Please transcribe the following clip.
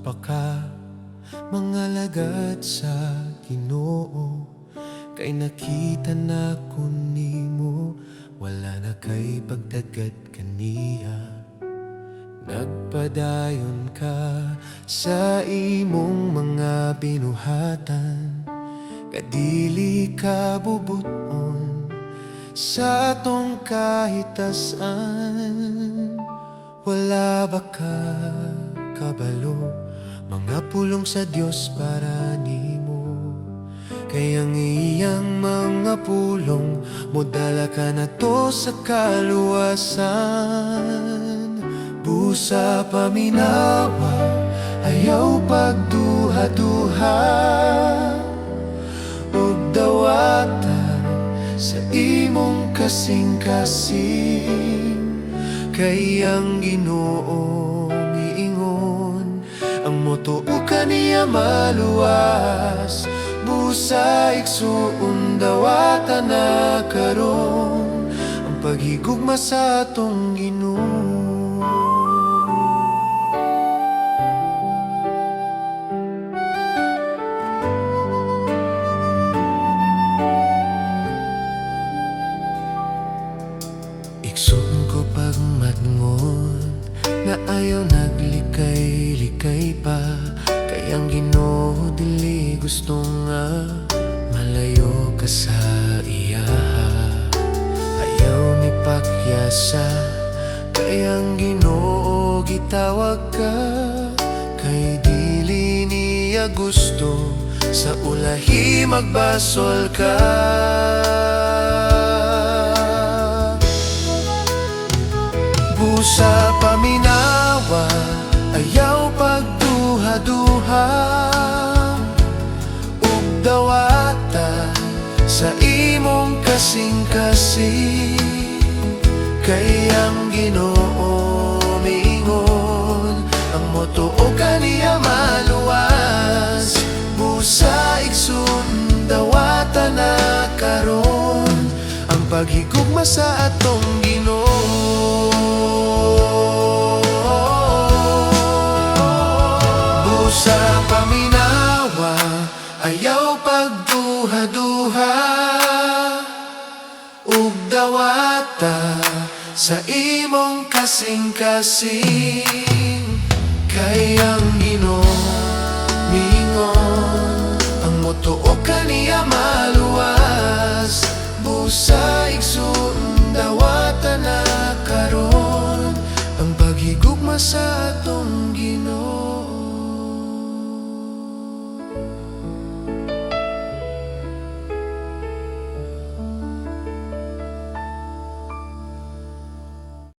Pa ka, mga alagad sa Ginoo, kay nakita na ko nimo. Wala na kay pagdagad kaniya. Nagpadayon ka sa imong mga binuhatan. Kadili ka bubuton sa atong kahitasan. Wala ba ka kabalo, mga pulong sa Dios para nimo? Kay ang iyang mga pulong modala ka na to sa kaluwasan. Busa paminawa, ayaw pagduha-duha ug dawata sa imong kasing-kasing. Kay ang Ginoo miingon, ang motuo kaniya maluwas. Busa, igsuon, dawata na karon ang paghigugma sa atong Ginoo. Igsuon ko pagmatngon nga ayaw naglikay-likay pa, kay ang Ginoo dili gusto nga malayo ka sa iya. Ayaw ni pakyasa, kay ang Ginoo gitawag ka, kay dili niya gusto sa ulahi magbasol ka. Busa paminawa, ayaw pagduha-duha ug dawata sa imong kasing-kasing. Kay ang Ginoo miingon, ang motuo kaniya maluwas. Busa, igsoon, dawata na karon ang paghigugma sa atong Ginoo. Busa paminawa, ayaw pagduha-duha ug dawata sa imong kasing-kasing. Kay ang Ginoo miingon, ang motuo kaniya maluwas. Busa, igsoon, dawata na karon ang paghigugma sa